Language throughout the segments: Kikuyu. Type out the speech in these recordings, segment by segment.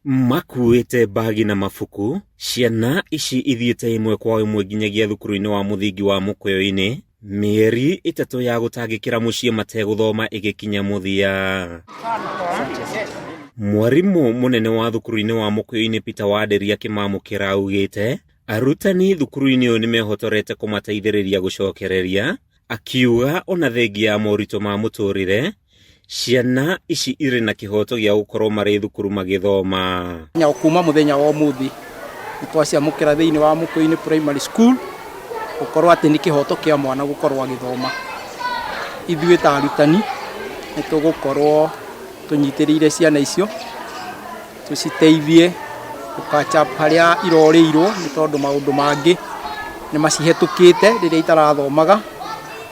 Makuĩte mbagi na mabuku, ciana ici ithiĩte ĩmwe kwa ĩmwe nginyagia thukuru-inĩ wa mũthingi wa Mũkũyũ-inĩ, mĩeri 3 ya gũtangĩkĩra mũciĩ mategũthoma ĩgĩkinya mũthia. Mwarimũ mũnene wa thukuru-inĩ wa Mũkũyũ-inĩ Peter Wanderi akĩmamũkĩra augĩte arutani thukuru-inĩ ũyũ nĩmehotorete kũmateithĩrĩria gũcokereria, akiuga ona thengia ya moritũ ma mũtũrĩre, ciana ici irĩ na kĩhoto gĩa gũkorwo marĩ thukuru magĩthoma. Kuma mũthenya wa ũmũthĩ nĩ twaciamũkĩra thĩinĩ wa Mũkũyũ-inĩ Primary School gũkorwo atĩ nĩ kĩhoto kĩa mwana gũkorwo agĩthoma. Ithuĩ ta arutani nĩ tũgũkorwo tũnyitĩrĩire ciana icio, tũciteithie gũ catch up harĩa irorĩirwo nĩ tondũ maũndũ mangĩ nĩ macihetũkĩte rĩrĩa itarathomaga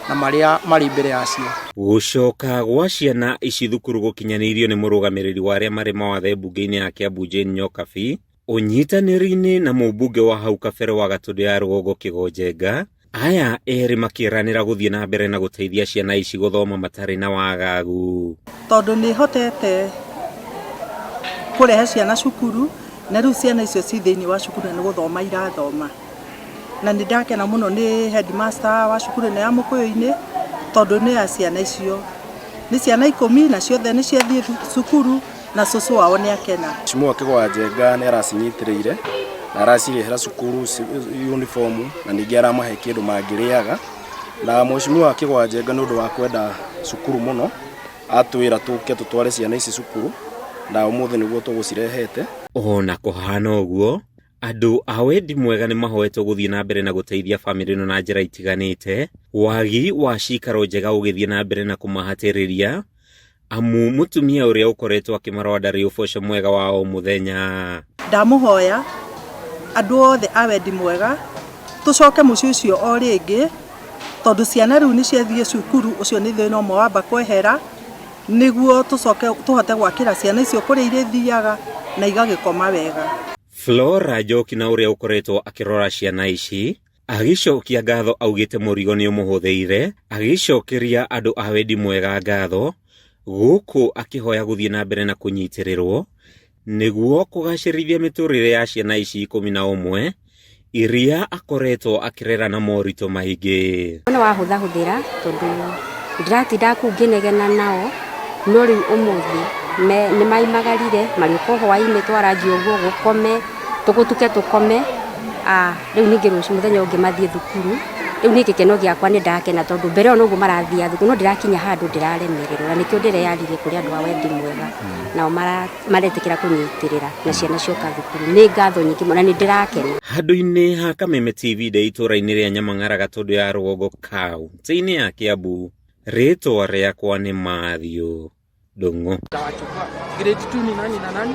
na marĩa marĩ mbere yacio. Gũcoka gwa ciana ici thukuru gũkinyanĩirio nĩ mũrũgamĩrĩri wa arĩa marĩ mawathe mbunge-inĩ ya Kiambu Jane Nyokabi, ũnyitanĩri-inĩ na mũmbunge wa hau kabere wa Gatũndũ ya Rũgongo Kĩgonjenga. Aya erĩ makĩranĩra gũthiĩ na mbere na gũteithia ciana ici gũthoma matarĩ na wagagu. Tondũ nĩ hotete kũrehe ciana cukuru, na rĩu ciana icio ci thĩinĩ wa cukuru na nĩ gũthoma irathoma. Na nĩ ndakena mũno nĩ headmaster wa cukuru ĩno ya Mũkũyũ-inĩ tondũ nĩ ya ciana icio. Nĩ ciana 10 na ciothe nĩ ciathiĩ cukuru na cũcũ wao nĩ akena. Mheshimiwa Kĩgwa nĩ aracinyitĩrĩire na aracirĩhĩra cukuru uniform na ningĩ aramahe kĩndũ mangĩrĩaga. Na Mheshimiwa Kĩgwa nĩ ũndũ wa kwenda cukuru mũno atwĩra tũke tũtware ciana ici cukuru na ũmũthĩ nĩguo tũgũcirehete. Ona kũhana ũguo, andũ a wendi mwega nĩ mahoetwo gũthiĩ na mbere na gũteithia bamĩrĩ ĩno na njĩra itiganĩte, wagi wa cikaro njega ũgĩthiĩ na mbere na kũmahatĩrĩria, amu mũtumia ũrĩa ũkoretwo akĩmarora ndarĩ ũboco mwega wa o mũthenya. Ndamũhoya andũ othe a wendi mwega tũcoke mũciĩ ũcio o rĩngĩ tondũ ciana rĩu nĩ ciathiĩ cukuru, ũcio nĩ thĩna ũmwe wamba kwehera, nĩguo tũcoke tũhote gwakĩra ciana icio kũrĩa irĩthiaga na igagĩkoma wega. Flora Njoki na ũrĩa ũkoretwo akĩrora ciana ici agĩcokia ngatho augĩte mũrigo nĩ ũmũhũthĩire, agĩcokeria andũ a wendi mwega ngatho gũkũ akĩhoya gũthiĩ na mbere na kũnyitĩrĩrwo nĩguo kũgacĩrithia mĩtũrĩre ya ciana ici 11 iria akoretwo akĩrera na moritũ maingĩ. Nĩ wahũthahũthĩra tondũ ndĩratinda kũu ngĩnegena nao, no rĩu ũmũthĩ nĩ maimagarire marĩũka hwaĩ-inĩ twarangie ũguo gũkome tũgũtuke tũkome, rĩu ningĩ rũciũ mũthenya ũngĩ mathiĩ thukuru. Rĩu niĩ gĩkeno gĩakwa nĩ ndakena tondũ mbere ĩyo noguo marathiaga thukuru, no ndĩrakinya handũ ndĩraremererwo na nĩkĩo ndĩreyaririe kũrĩ andũ a wendi mwega nao maretĩkĩra kũnyitĩrĩra na ciana cioka thukuru. Nĩ ngatho nyingĩ mũno na nĩ ndĩrakena. Handũ-inĩ ha Kameme TV ndĩ itũũra-inĩ rĩa Nyamang'ara Gatũndũ ya Rũgongo kaunti-inĩ ya Kiambu, rĩtwa rĩakwa nĩ Matthew Ndung'u. Grade 2 ni nani na nani?